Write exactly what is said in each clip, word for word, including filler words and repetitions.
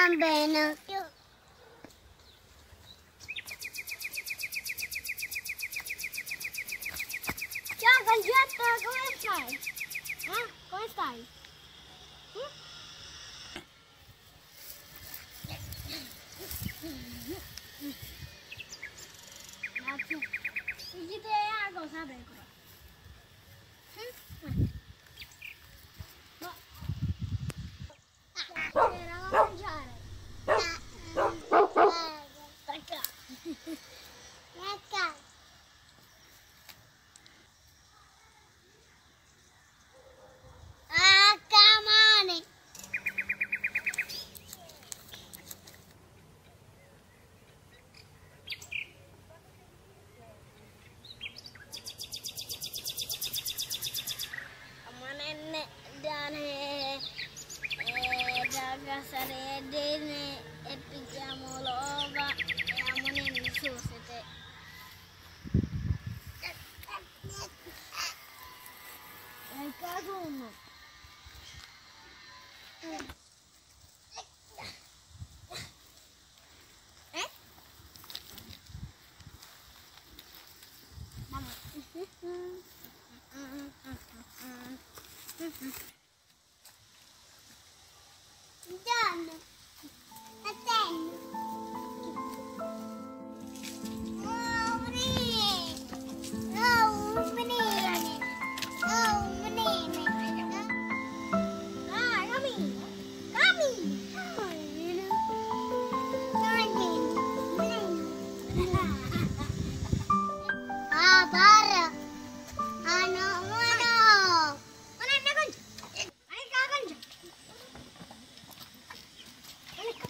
Bene. Ciao Concetta, come stai? Eh? Come stai? Mm? Grazie. Figlite a cosa, pecora? Mm? Ma c'era da mangiare. Ecco. Ecco. A camani. Amanenne dane, eh, da casareddine e pigghiamo l'ova e amanenne sosete. E casunno. Eh? Mamma. Donna, attendu. Oh, veni. Oh, veni. Oh, veni. Ah, cammina. Cammina. Cammina. Cammina. Ah, para. Ah, no, no. Ma non ne conta. Veni ccà, veni ccà. Veni ccà.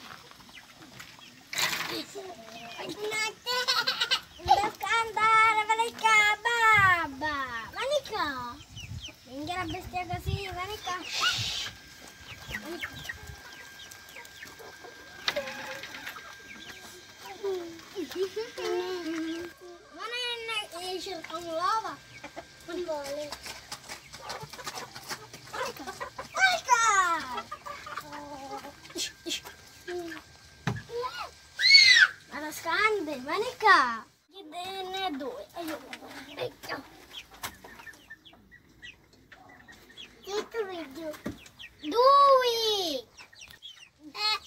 Non devi cantare, veni ccà, babba. Veni ccà. Minchia, la bestia così, veni ccà. Veni ccà. Ma non è, eh, cercavo l'ova. Non vuole. Ecco. Ecco! Ma la scande, ma ne ca. Chi te ne due? Aiò. Vecchio. Chi tu vedi? Due! Eh.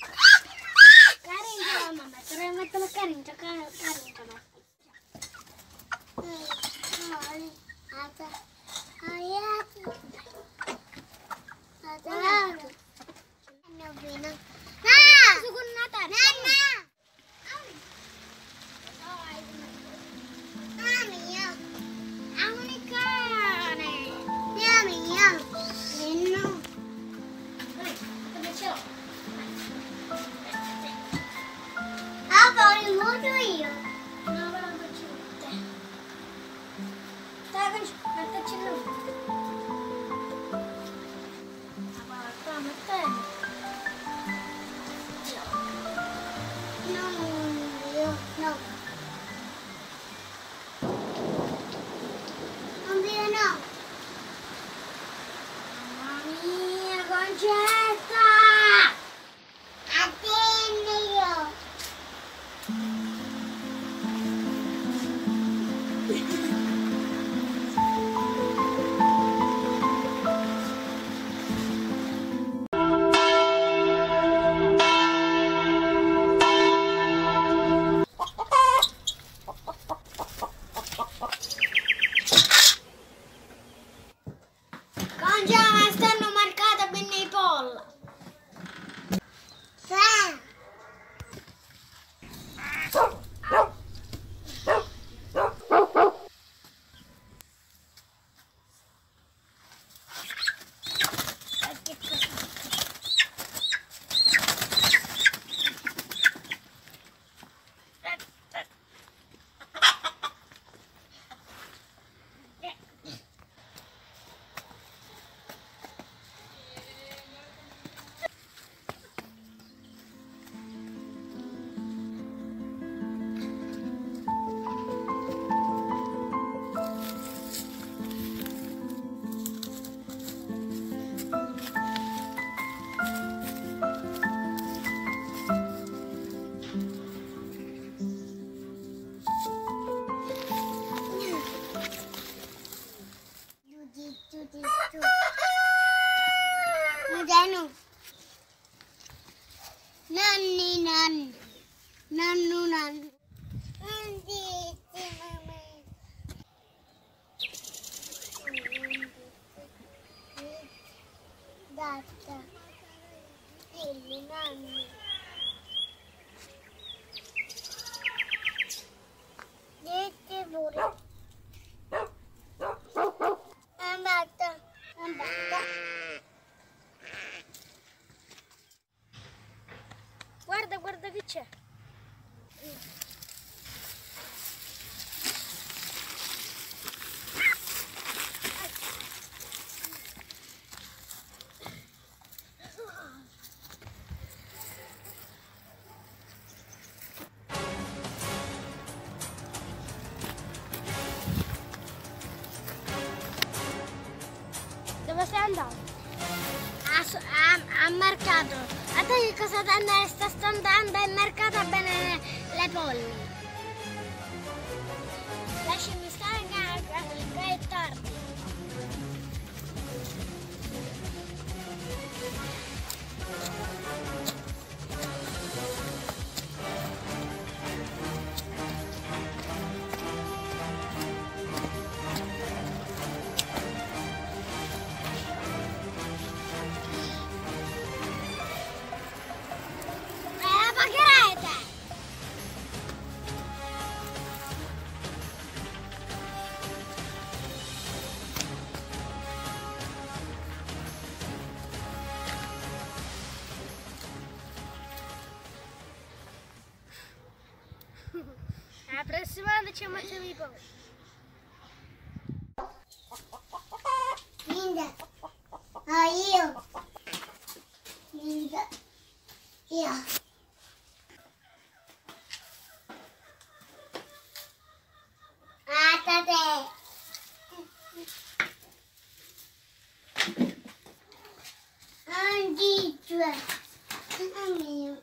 Caringia, mamma, te lo metto la caringia, car-, caringia, mamma. Ah, poi muto io. No, però faccio tutte. Dai, faccio, metteci il nome. Ma guarda, qua mettemo. No, io, no. Non vedo, no. Mamma mia, Concetta! Attendio! Cangiamo, stanno marcate per i polla. Nannu. Nanni nanni. Nannu nannu. Nanni, mamma. Data. Dilli, nanni. Dici pure. Mamma, mamma. Guarda, guarda chi c'è. Dove stai andando? A, s-, a, a mercato. A te che cosa te ne sta andando in mercato a vendere le polli? Lasciami stare che, che, che è tardi. Eh, la pagherete! La prossima volta ci ammazzano i poveri. Linda. Ah, io. Linda. Io. Aspetta. Andice. Mamma mia.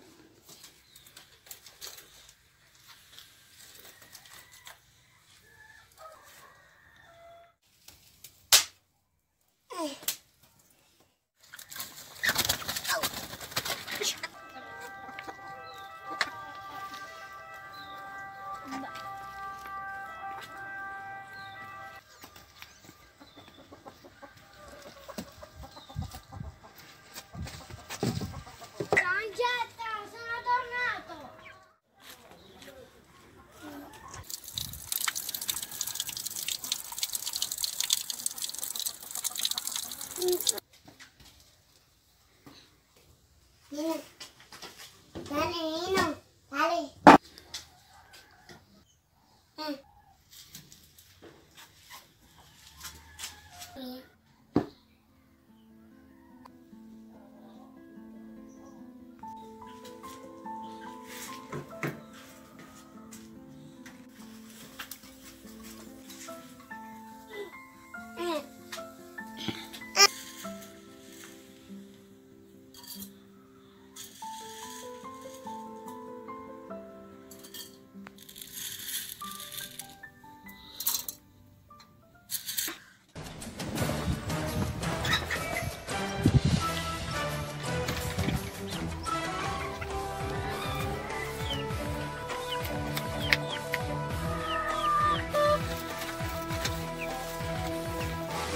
Concetta, sono tornato! Nino, dale, Nino, dale. Eh.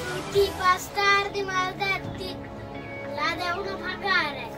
Tutti i bastardi maledetti la devono pagare.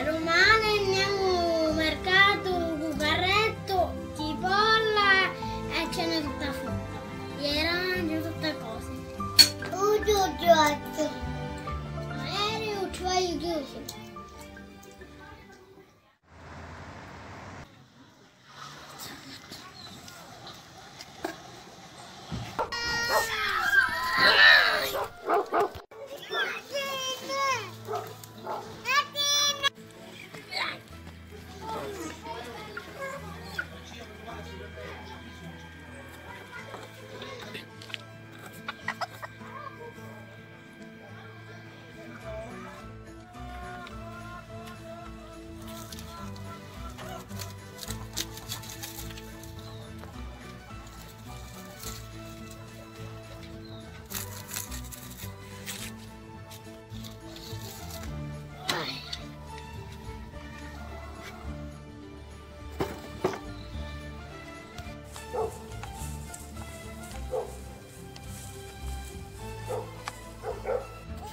Dumani andiamo al mercato cu carretto, cipolla e ce n'è tutta frutta. E aranci, tutte cose. Tutto giusto. Aereo, cioè, chiuso.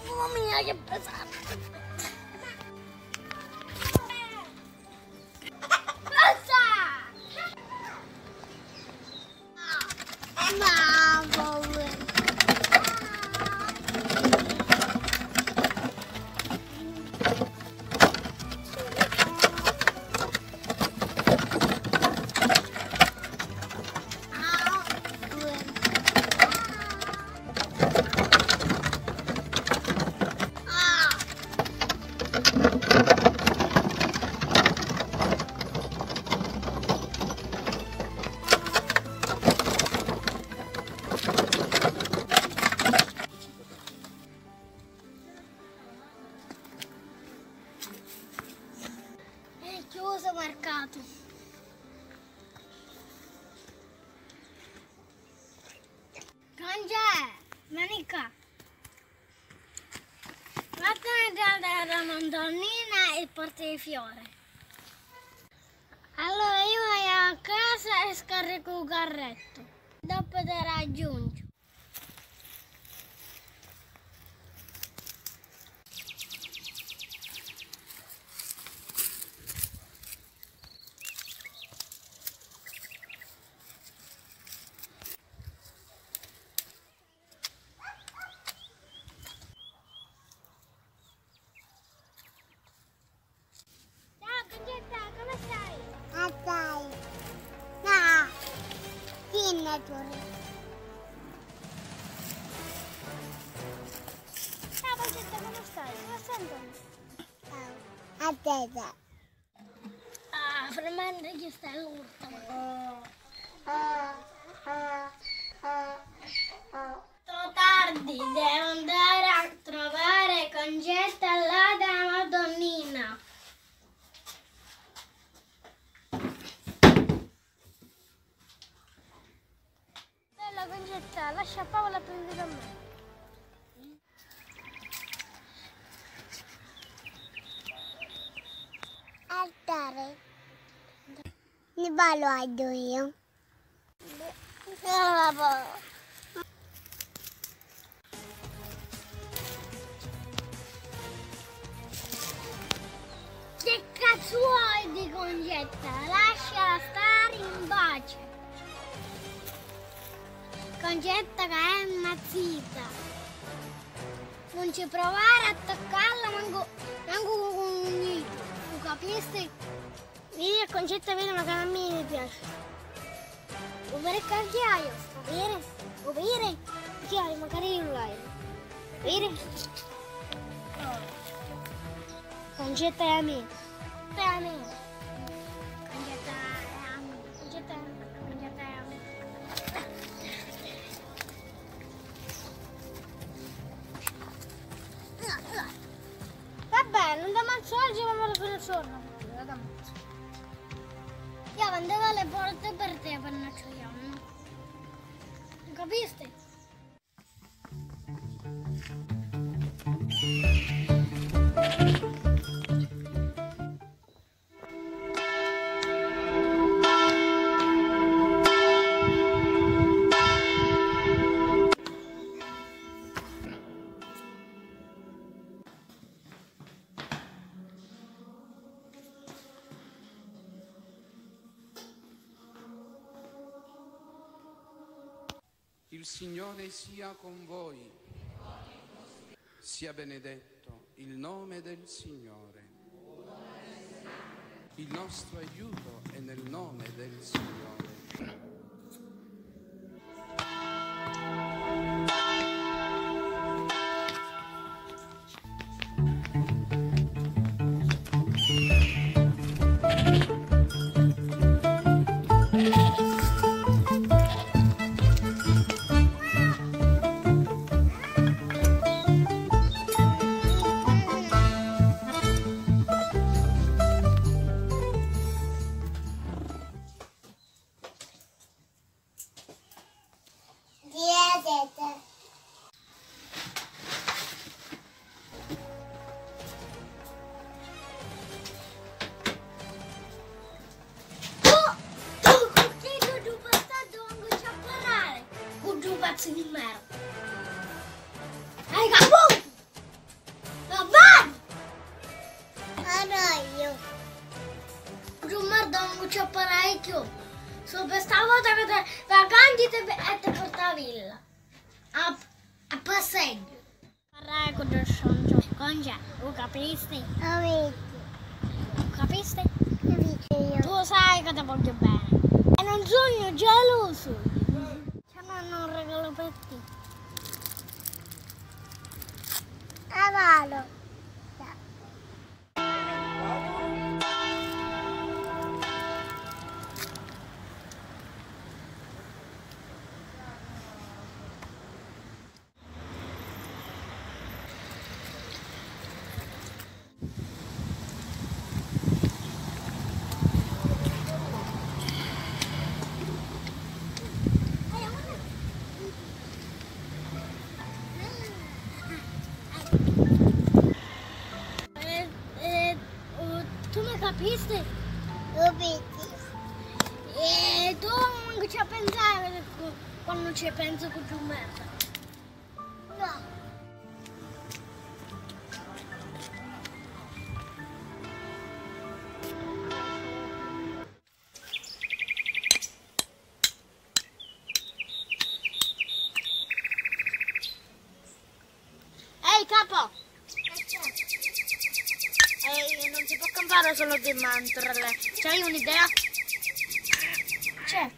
Mamma mia, che pesante! È chiuso mercato. Cangè, Manica. Vattene da, da, da Madonnina e porta i fiori. Allora io vado a casa e scarico il carretto. Dopo ti raggiungo. Ciao Concetta, come stai? Assai. No, signature. Ciao Concetta, come stai? Come stai? Attesa. Ah, finalmente questa è l'ultima. Sto tardi, devo andare a trovare Concetta là dalla Madonnina. Bella Concetta, lascia a Paola prendere a me. Altare. Ne ballo a io. Che cazzo vuoi di Concetta? Lasciala stare in pace. Concetta che è impazzita. Non ci provare a toccarla manco, manco con un dito. Tu capisti? Vidi a Concetta vidi una cara a me mi piace. Vuoi vere che chiaio? Vuoi vere? Vuoi vere? Chiaio, magari io l'aio. Vere? Concetta è a me. È a me. Concetta è a me. Concetta è a me. Concetta è a me. Vabbè, non da manzo oggi, ma me lo sono giorno. Io vendevo le porte per te, per non ci. Capiste? Il Signore sia con voi. Sia benedetto il nome del Signore. Il nostro aiuto è nel nome del Signore. Tu, tu, cu chiddu ddu passaggio mancu ci a parrari, cu ddu pazzu di merda. Hai caputu? Ma vai! Arroglio. Cu ddu merda mancu ci a parrari chiù. Sulu pi sta vota ca ti vacanti e ti porta a villa. A, a passeggio. Parrai cu ddu sciungiu, Congia, u capisti? Capito. U capisti? Capito io. Tu sai ca ti vogghiu beni. E non sugnu gelusu. Ci hannu un regalu pi ti. Avalo. Eh, eh, uh, tu mi capisti? Capiti? Eh, tu mancu ci a pensari cu-, quannu ci pensu cu ddu merda. No. Ehi, capo! Ehi, non si può campare solo di mantrole. C'hai un'idea? C'è.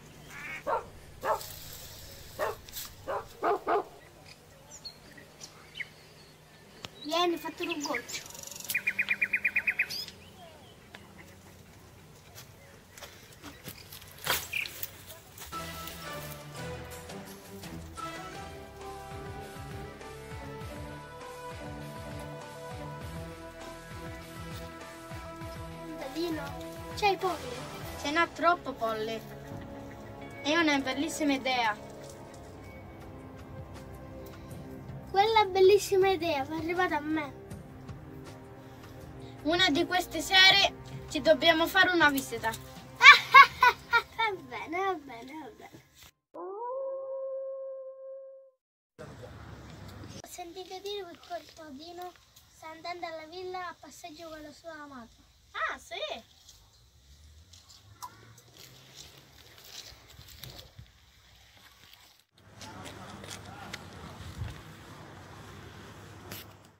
Vieni, fatti un goccio. Contadino, c'hai polli? Ce n'ha troppo polli. È una bellissima idea. Quella bellissima idea mi è arrivata a me. Una di queste sere ci dobbiamo fare una visita. Va bene, va bene, va bene. Ho sentito dire che il contadino sta andando alla villa a passeggio con la sua amata. Ah, sì?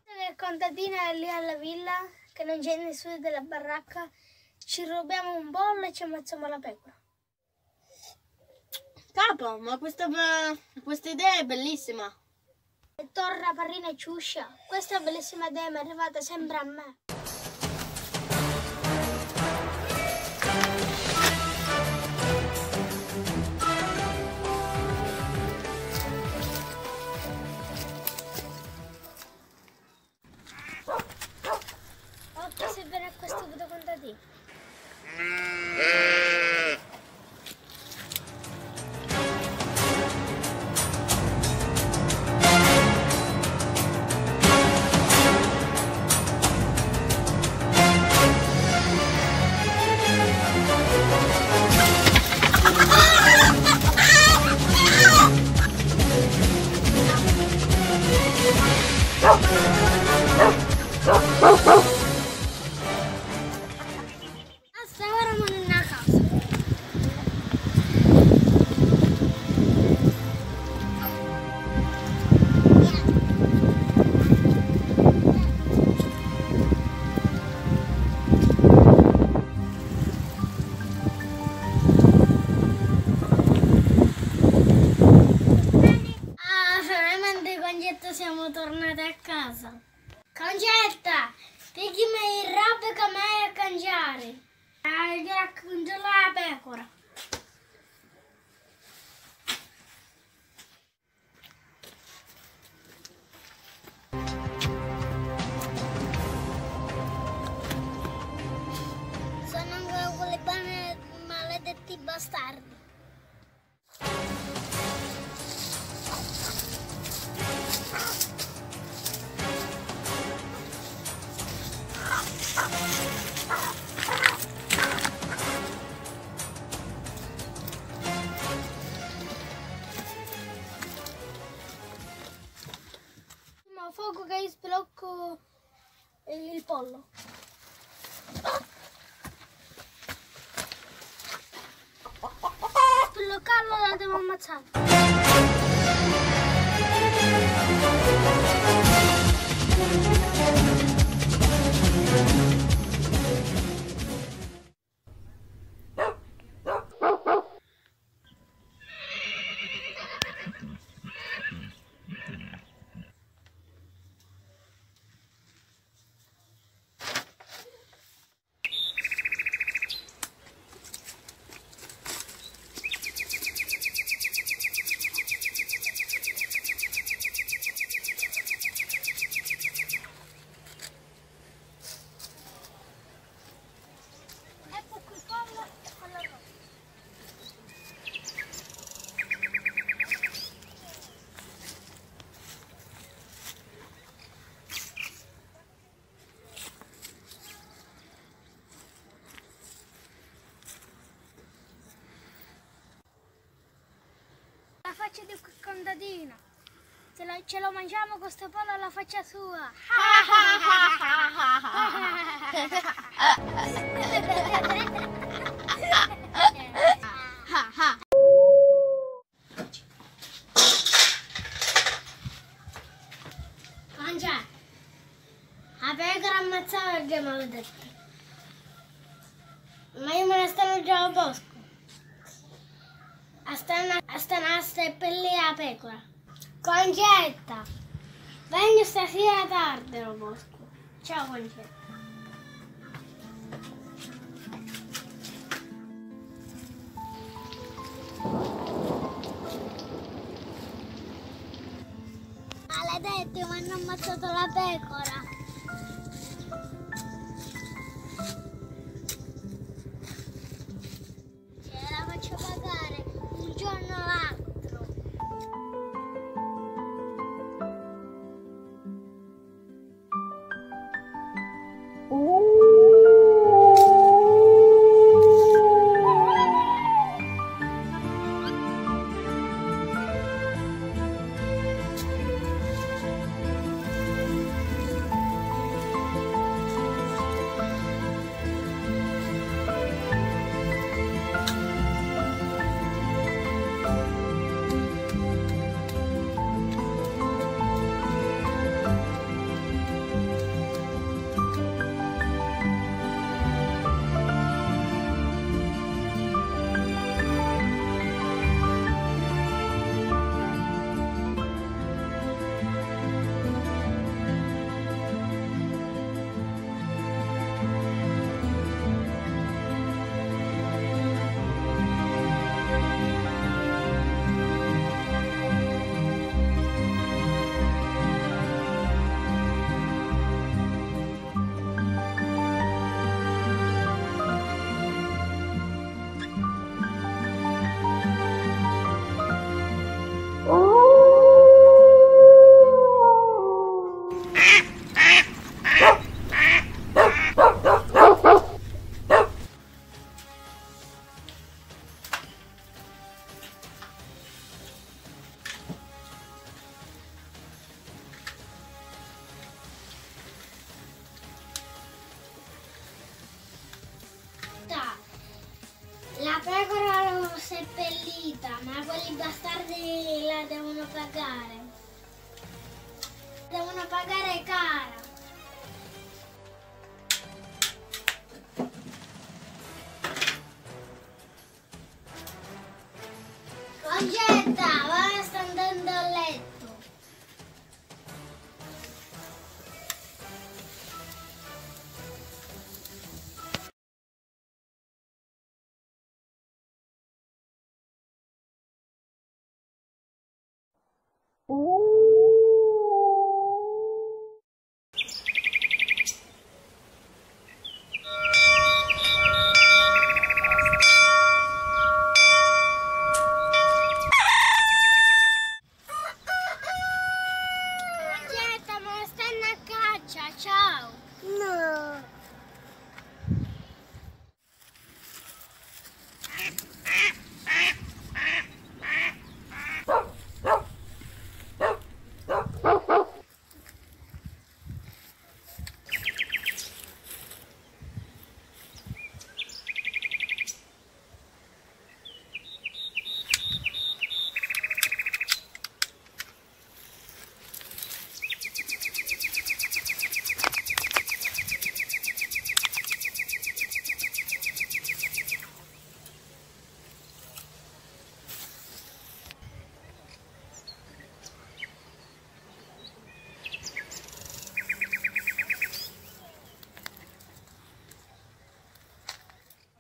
Che il contadino è lì alla villa, che non c'è nessuno della baracca, ci rubiamo un pollo e ci ammazziamo la pecora. Capo, ma questa, questa idea è bellissima. E torna parrina ciuscia. Questa bellissima idea mi è arrivata sempre a me. Occhio se viene a questo punto contadino. Basta, ora mo nni a casa. Tornati a casa. Concetta, pigghiami i robbi ca m'haiu a cangiari. Haiu a cuntrulari la pecora. Sunnu ancora cu li banni, maledetti bastardi. Ma focu ca io spiloccu il pollo. Spiloccarlo la devo ammazzare. La faccia di quel contadino. Se lo, ce lo mangiamo con sto pollo alla faccia sua. Mangia. La pecora ammazzava e due maledetti. Ma io me ne stanno già al bosco. A sta na-, a sta na seppellì la pecora. Concetta, vengo stasera tardi al bosco. Ciao, Concetta. Maledetti, mi hanno ammazzato la pecora. Ce la faccio pagare un giorno o l'altro. Ta-, la pecora l'ho seppellita, ma quelli bastardi la devono pagare. Devono pagare cara. Concetta, ora sta andando a letto. Aspetta, ma stanno a caccia, ciao. No.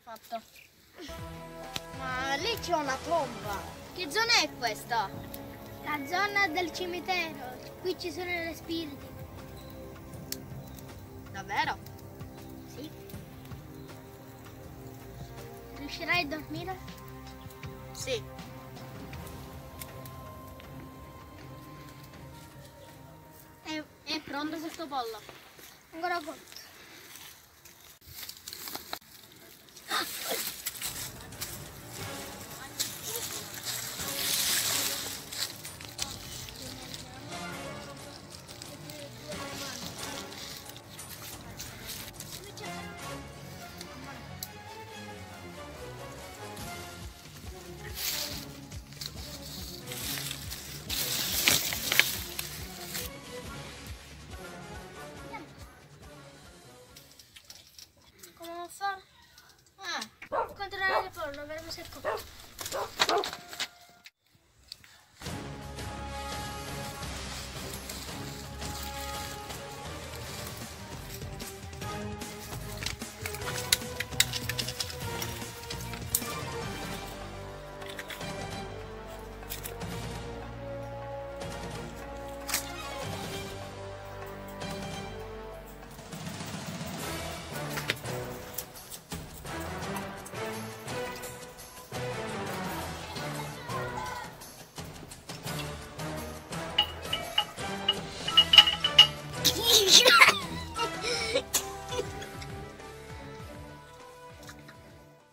Fatto. Ma lì c'è una tomba. Che zona è questa? La zona del cimitero. Qui ci sono gli spiriti. Davvero? Sì. Riuscirai a dormire? Sì. È, è pronto questo pollo? Ancora cotto. Come fa? Ah, controllare il pollo, vediamo se è cotto.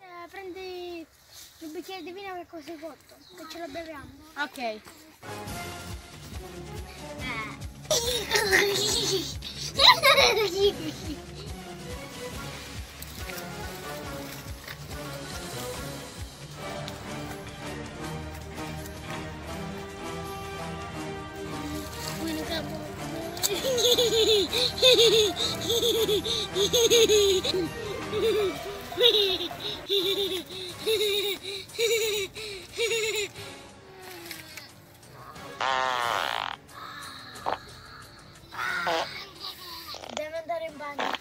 Eh, prendi un bicchiere di vino che è quasi vuoto, che ce lo beviamo. Ok. Devo andare in bagno.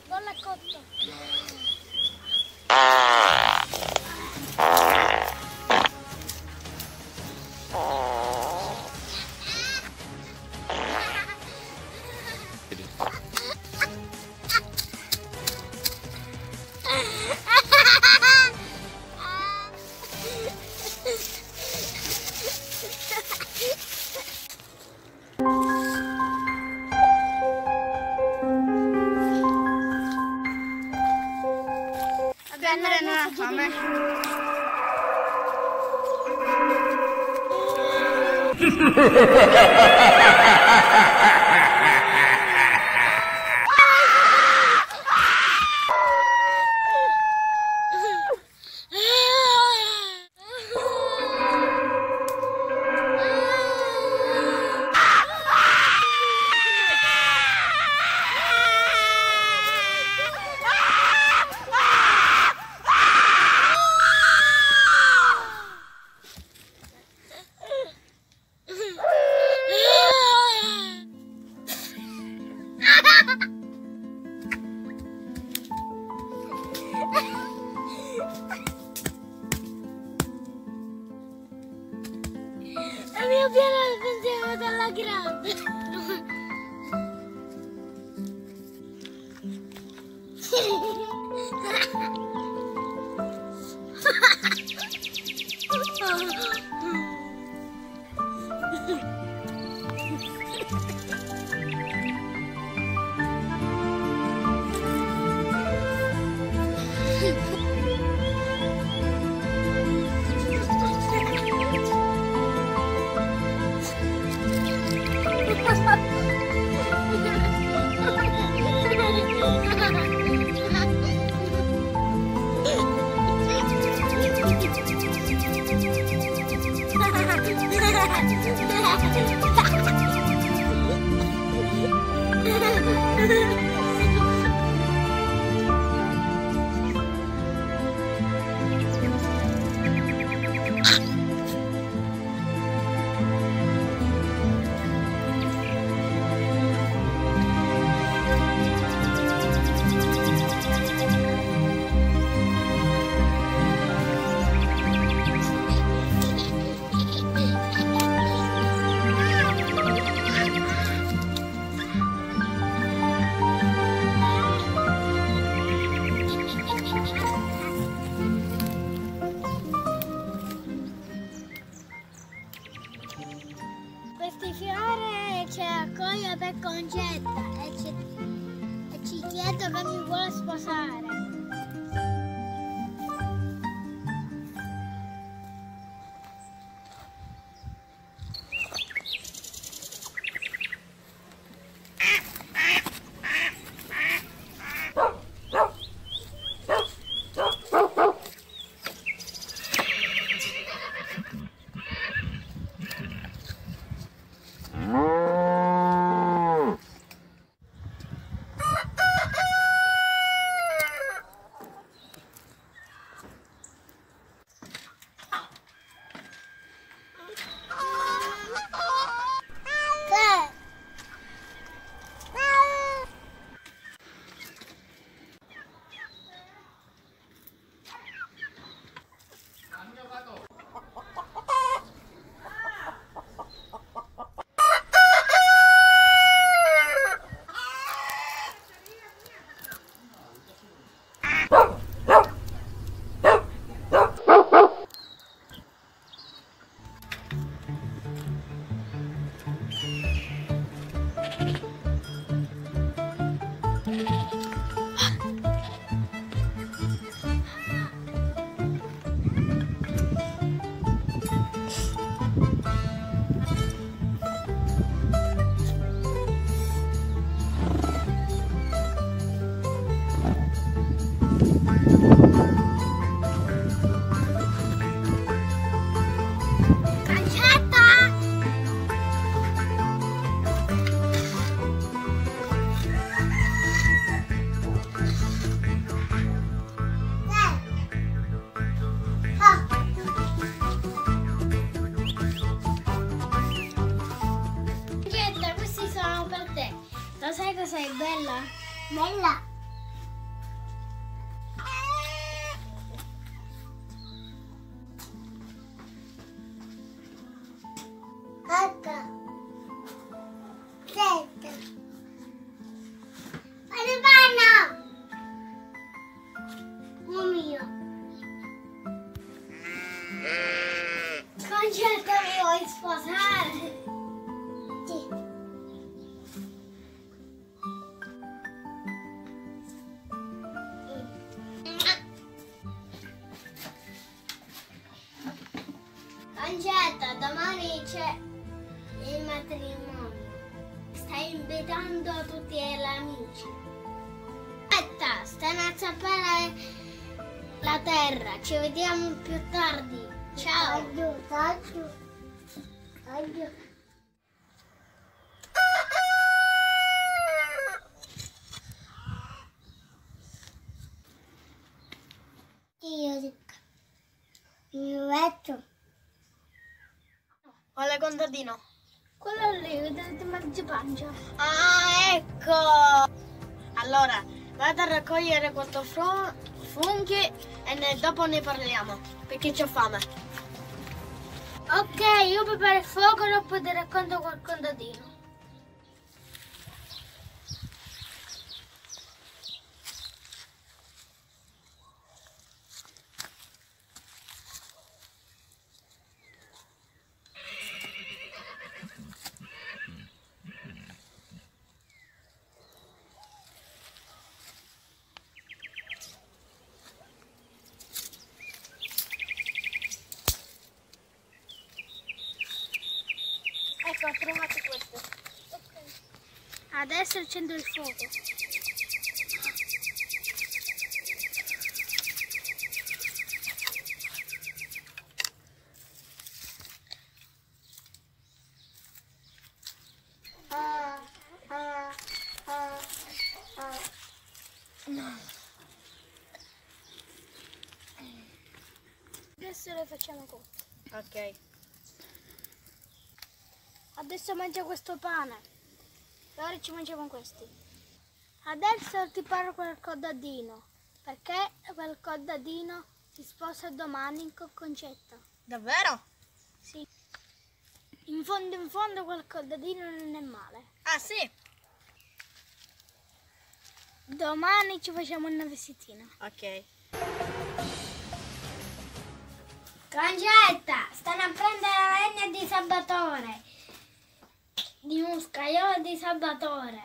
Pollo è cotto. Vabbè, allora non ha fame. Pieno il pensiero della grande. Questi fiori ci accoglie per Concetta e ci, e ci chiede che mi vuole sposare. Concetta! Concetta, questi sono per te. Lo sai cosa è bella? Bella. Ecco. Senta. Fare panno. Mamma mia. Concetta, mi vuoi sposare? Sì. Concetta, domani c'è il matrimonio. Stai invitando tutti gli amici. Aspetta, stanno a zappare la terra. Ci vediamo più tardi. Ciao. Addio, addio. Addio. Io dico, mi metto. Quale contadino? Quello lì, che ti mangi pancia. Ah, ecco! Allora, vado a raccogliere quattro fru-, funghi e ne, dopo ne parliamo, perché c'ho fame. Ok, io preparo il fuoco, dopo ti racconto quel contadino. Ecco, ho trovato questo. Ok. Adesso accendo il fuoco. Adesso le facciamo cotte. Ok. Adesso mangia questo pane. E ora ci mangiamo questi. Adesso ti parlo col contadino, perché quel contadino si sposa domani con Concetta. Davvero? Sì. In fondo, in fondo, quel contadino non è male. Ah, sì? Domani ci facciamo una visitina. Ok. Concetta, stanno a prendere la legna di Salvatore. Di Musca, io di Salvatore.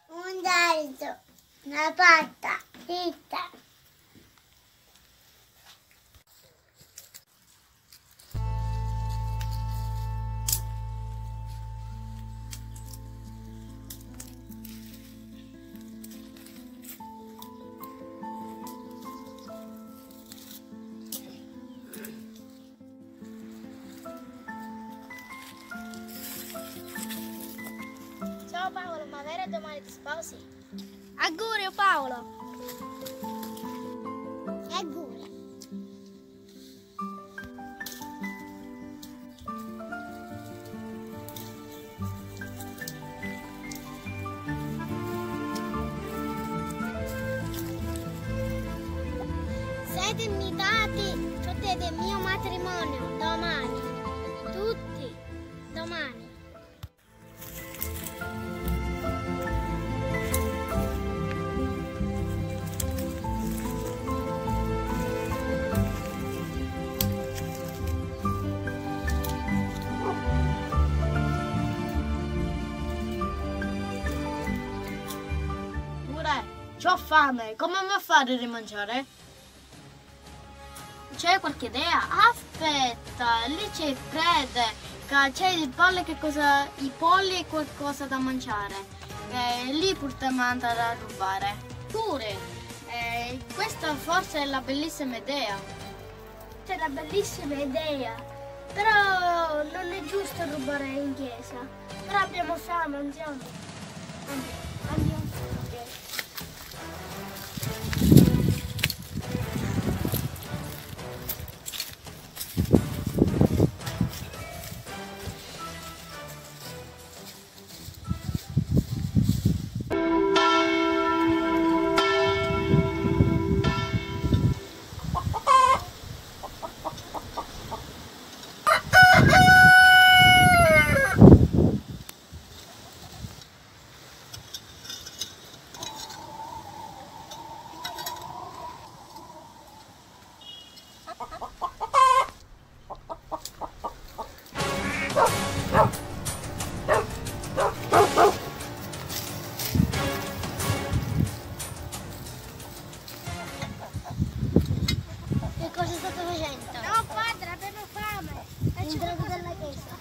Un dito, una patta, zitta. Ciao Paolo, ma vero domani ti sposi? Auguri Paolo! Auguri! Sete invitati tutti del mio matrimonio domani, tutti domani. Pure, c'ho fame, come mi fa a rimanciare? C'hai qualche idea? Aspetta, lì c'è il prete, ca c'è il polli, che cosa, i polli e qualcosa da mangiare. E lì purtemu a andare a rubare. Pure, eh, questa forse è la bellissima idea. È una bellissima idea, però non è giusto rubare in chiesa. Però abbiamo fame, andiamo. Andiamo, andiamo. Che cosa state facendo? No, padre, abbiamo fame. Entrate dalla chiesa.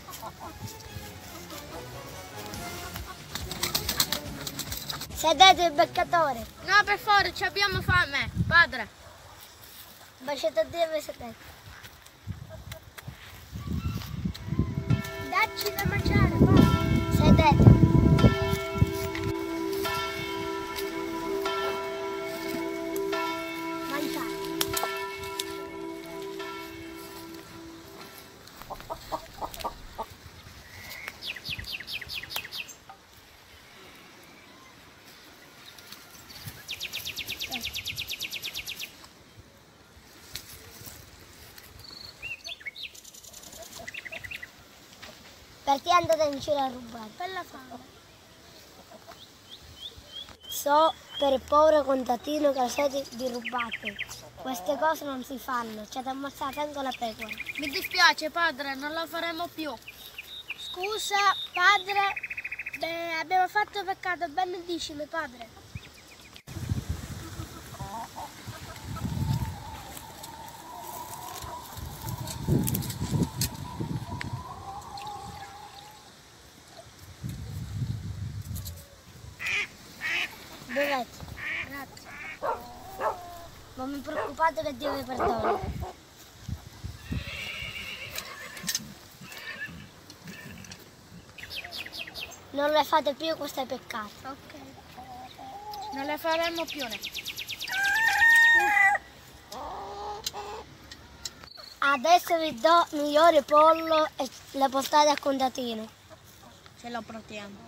Sedete, peccatore. No, per favore, ci abbiamo fame, padre. Baciate a Dio e sedete. Dacci da mangiare, va. Sedete. Mangiate. Perché andate in giro a rubare? Per la fame. So per il povero contadino che siete dirubbati. Queste cose non si fanno, ci ha ammazzato anche la pecora. Mi dispiace, padre, non la faremo più. Scusa, padre, beh, abbiamo fatto peccato, benedicimi, padre. Bevete. Grazie. Non vi preoccupate che Dio vi perdona. Non le fate più, questo è peccato. Ok. Non le faremo più, ne. Adesso vi do migliore pollo e le portate al contadino. Ce lo portiamo.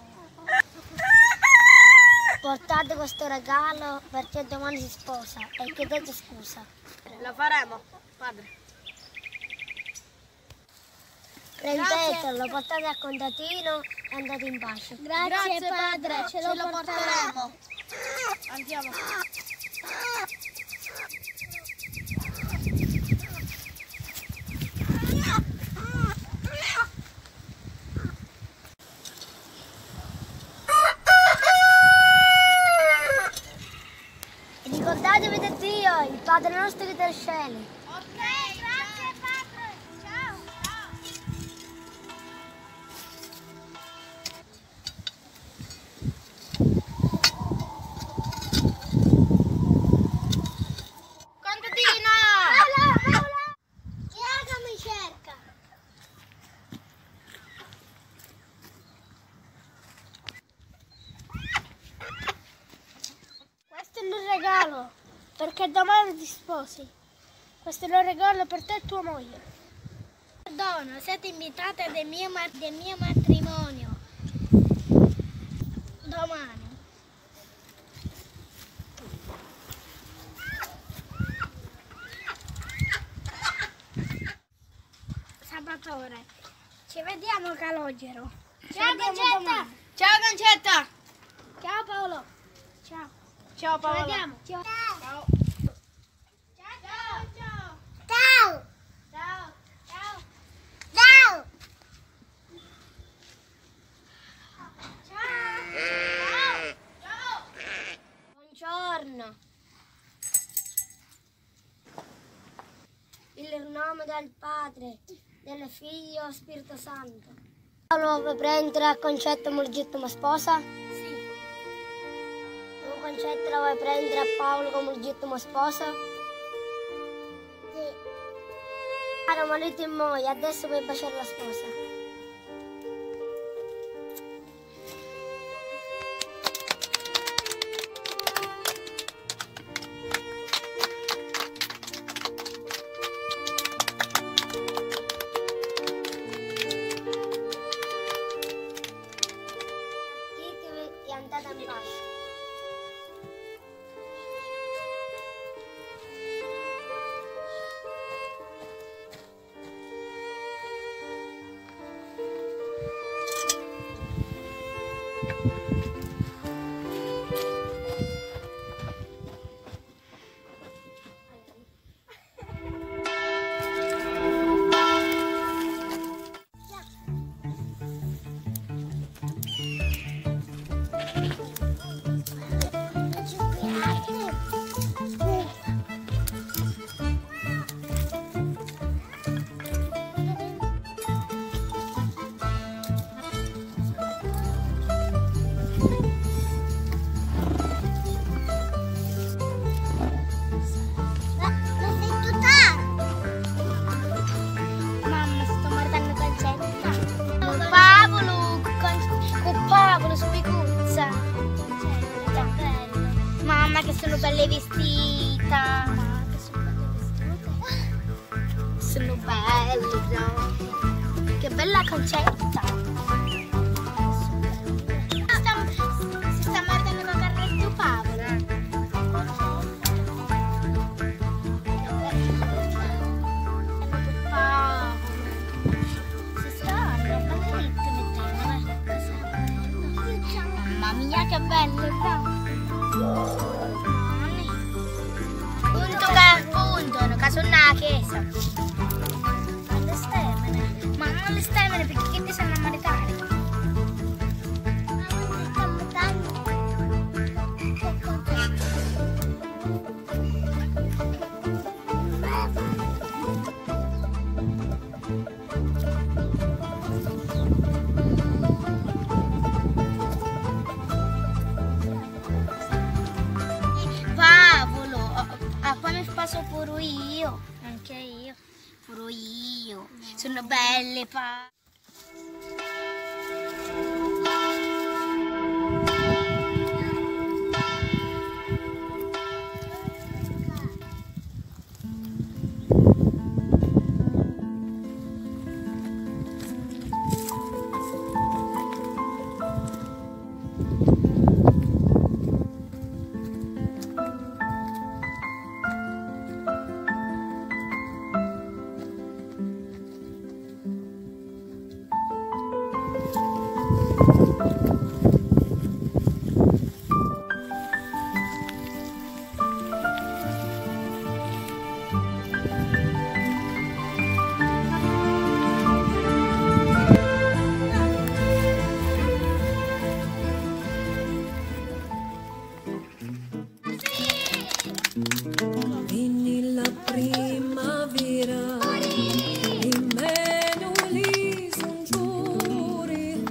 Portate questo regalo perché domani si sposa e chiedete scusa. Lo faremo, padre. Prendetelo, portate al contadino e andate in pace. Grazie, padre, ce lo porteremo. Andiamo. Ricordatevi di Dio, il Padre nostro che è dai cieli. Ok, grazie, padre. Ciao. Contadina! Paolo, Paolo! Chi è che mi cerca? Questo è il regalo, perché domani ti sposi. Questo è il regalo per te e tua moglie. Donna, siete invitate del mio ma-, del mio matrimonio. Domani. Salvatore, ci vediamo a Calogero. Ci vediamo domani. Ciao, Concetta! Ciao, Paolo. Ciao. Ciao, Paolo. Ci vediamo. Ciao. Ciao. Ciao, ciao. Ciao. Ciao. Ciao. Ciao. Ciao. Ciao. Buongiorno. Il nome del Padre, del Figlio, Spirito Santo. Paolo, vuoi prendere a Concetta come legittima sposa? Sì. Tu, Concetta, la vuoi prendere a Paolo come legittima sposa? Sì. Caro marito e moglie, adesso puoi baciare la sposa. Ditevi e andate in pace. Mamma, sto martennu Concetta. Cu Paolo, cu Con-, cu Paolo, spicuzza. Mamma, che sono belle vestita. Sono belle. Che bella Concetta. Si sta, si sta mordendo la carne di Paolo. Che bella. Paolo. Si sta, non ho capito. Chesa. Ma le stemmene? Ma non le stemmene, perché che ti sanno a maritare? Paolo, ah, poi mi spaso pure io. Anche io. Pure io. Sono belle, pa. Vinni la primavera, li menuli sungiuri,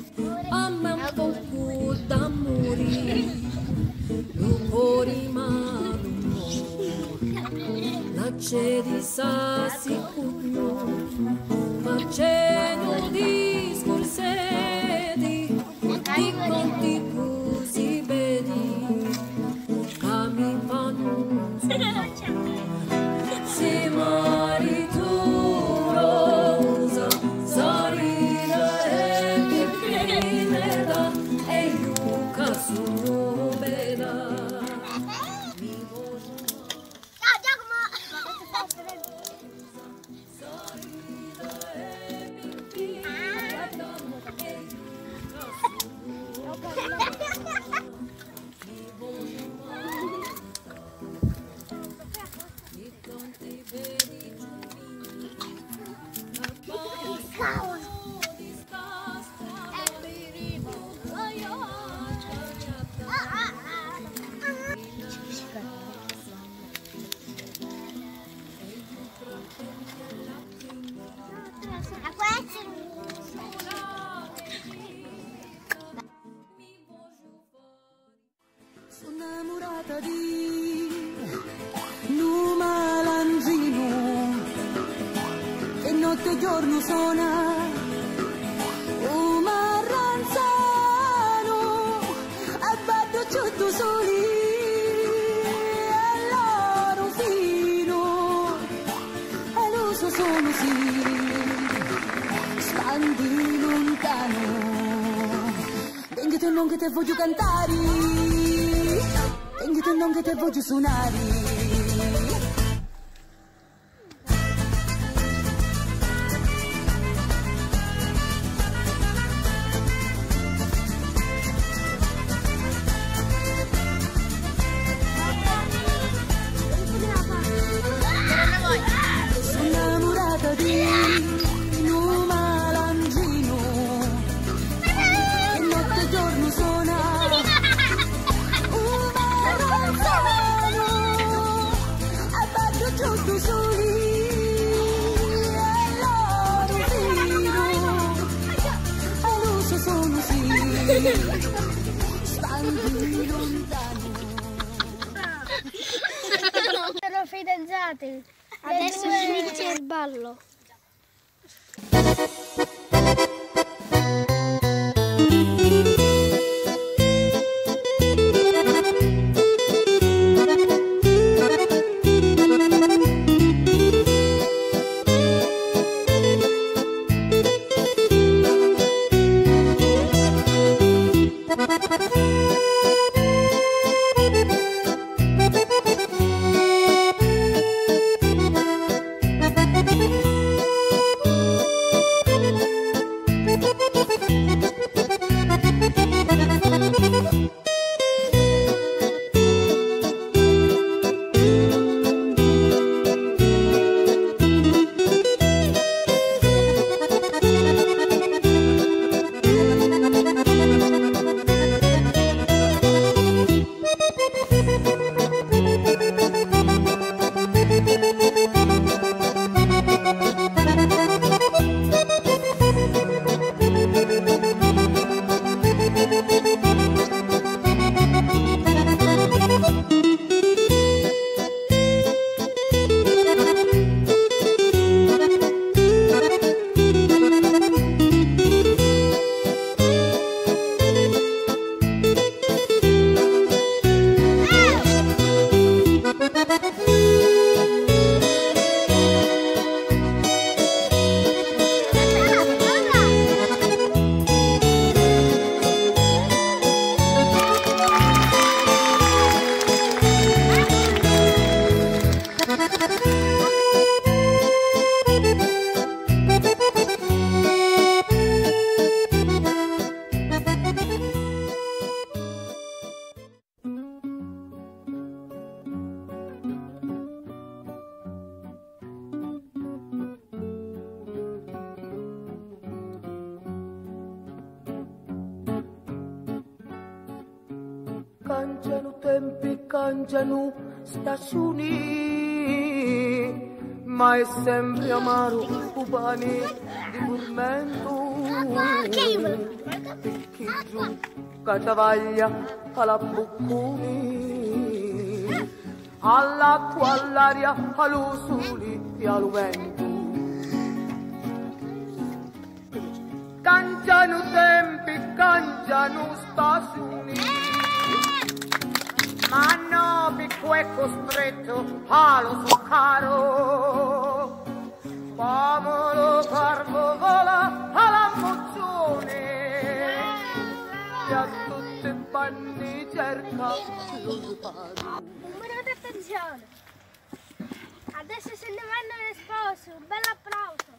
a me un pocu d'amuri, lu cori m'arrummò, l'acce di sassi cugnu, facennu discursetti, di conti cusì beddi, ca mi fannu sudari. Si maritu rosa, sarina e pippinedda, e iu ca sugnu bedda. Su' nnamurata di nu malandrinu che notte e giornu sona u marranzanu e va ddu ciuttu suli e l'oru finu e lu so sonu si spandi luntanu. Vengiti o non che te vogghiu cantari, vengiti o non che te vogghiu sunari. Su' nnamurata di nu malandrinu e notte e giornu sona u marranzanu, a baddu giuttu suli e l'oru finu e lu so sonu si spandi luntanu. Sono fidanzati. Adesso finisce il ballo. Cangianu tempi, cangianu staciuni, ma è sempri amaru u pani di furmentu. Picchiddu ca travaglia a l'abbuccuni, all'acqua, all'aria, a lu suli e a lu ventu. Cangianu tempi, cangianu staciuni, ma no pi cu è custrettu a lu succaru, comu lu corvu vola a l'ammucciuni, e a tutti i panni cerca lu suparu. Un minuto, attenzione! Adesso se ne vanno le spose, un bel applauso.